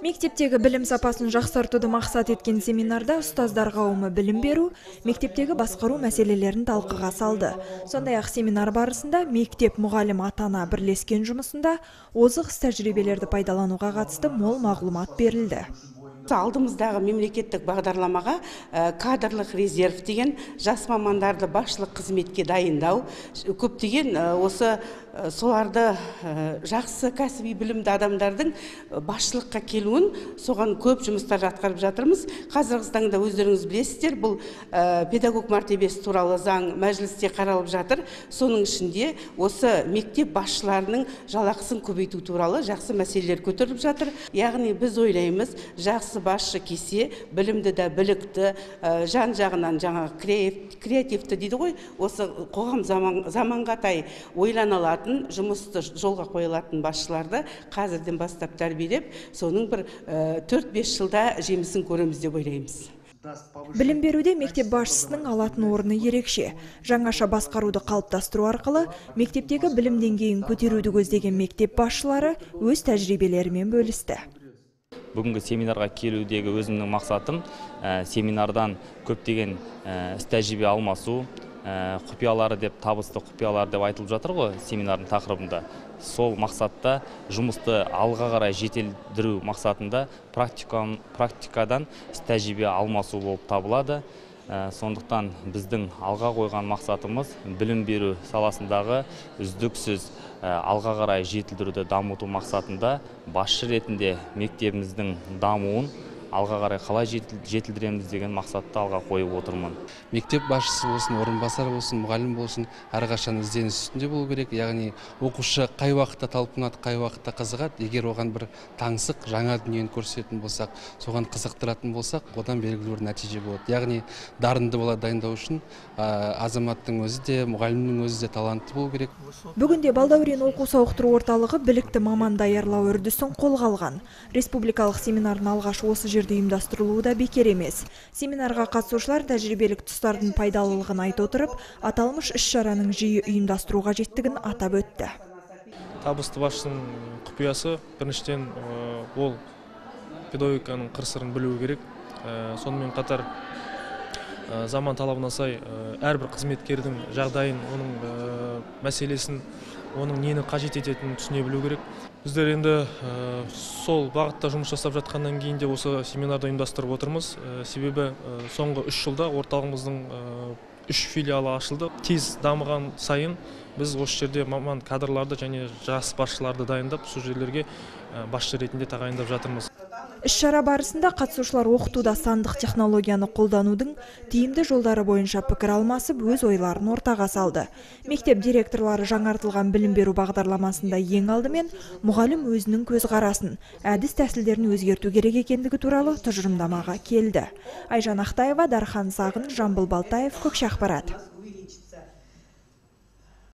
Мектептегі білім сапасын жақсартуды мақсат еткен семинарда ұстаздар қауымы білім беру, мектептегі басқару мәселелерін талқыға салды. Сондай-ақ семинар барысында мектеп, мұғалім, ата-ана бірлескен жұмысында озық іс-тәжірибелерді пайдалануға қатысты мол мағлұмат берілді. Алдымыздағы мемлекеттік бағдарламаға кадрлық резерв деген жас мамандарды басшылық қызметке дайындау, көптеген осы соларды жақсы кәсіби білімді адамдардың басшылыққа келуін, соған көп жұмыстар атқарып жатырмыз. Қазіргі таңда өздеріңіз білесіздер, бұл педагог мәртебесі туралы заң мәжілісте қаралып жатыр. Соның ішінде осы мектеп басшыларының жалақысын көбейту туралы жақсы мәселелер көтеріліп жатыр. Яғни біз ойлаймыз, жақсы басшы келсе, білімді де білікті, жан жағынан жаңағы креативті дейді ғой, осы қоғам заманға тай ойлана алатын, жұмысты жолға қоя алатын басшыларды қазірден бастап тәрбиелеп, соның бір 4-5 жылда жемісін көреміз деп ойлаймыз. Білім беруде мектеп басшысының алатын орны ерекше. Жаңаша басқаруды қалыптастыру арқылы мектептегі білім деңгейін көтеруді көздеген мектеп басшылары өз тәжірибелерімен бөлісті. Бүгінгі семинарға келудегі өзімнің мақсатым семинардан көптеген іс-тәжірибе алмасу, құпиялары деп, табысты құпиялар деп айтылып жатыр ғой семинардың тақырыбында. Сол мақсатта жұмысты алға қарай жетілдіру мақсатында практикадан іс-тәжірибе алмасу болып табылады. Сондықтан біздің алға қойған мақсатымыз білім беру саласындағы үздіксіз алға қарай жетілдіруді дамыту мақсатында басшы ретінде мектебіміздің дамуын алға қарай қалай жетілдіреміз деген мақсатты алға қойып отырмын. Мектеп басшысы болсын, орынбасар болсын, мұғалім болсын, әрқашан ізденіс үстінде болу керек. Яғни оқушы қай уақытта талпынады, қай уақытта қызығады, егер оған бір таңсық жаңа дүниені көрсететін болсақ, соған қызықтыратын болсақ, одан белгілі бір нәтиже болады. Яғни дарынды бала дайындау үшін азаматтың өзі де, мұғалімнің өзі де талантты болу керек. Бүгінде Балдәурен оқу сауықтыру орталығы білікті маман даярлау үрдісін қолға алған. Республикалық семинардың алғаш осы жерде ұйымдастырылуы да бекер емес. Семинарға қатысушылар тәжірибелік тұстардың пайдалылығын айта отырып, аталмыш іс-шараның жиі ұйымдастыру қажеттігін атап өтті. Табысты басшының құпиясы біріншіден ол педагогиканың қыр-сырын білуі керек. Сонымен қатар заман талабына сай әрбір қызметкердің жағдайын, оның мәселесін, оның нені қажет ететінін түсіне білу керек. Біздер енді сол бағытта жұмыс жасап жатқаннан кейін де осы семинарды ұйымдастырып отырмыз. Себебі соңғы 3 жылда орталығымыздың 3 филиалы ашылды. Тез дамыған сайын біз осы жерде маман кадрларды және жас басшыларды дайындап, сол жерлерге басшы ретінде тағайындап жатырмыз. Іс-шара барысында қатысушылар оқытуда сандық технологияны қолданудың тиімді жолдары бойынша пікір алмасып, өз ойларын ортаға салды. Мектеп директорлары жаңартылған білім беру бағдарламасында ең алдымен мұғалім өзінің көзқарасын, әдіс тәсілдерін өзгерту керек екендігі туралы тұжырымдамаға келді. Айжан Ақтаева, Дархан Сағын, Жамбыл Балтаев, Көкше ақпарат.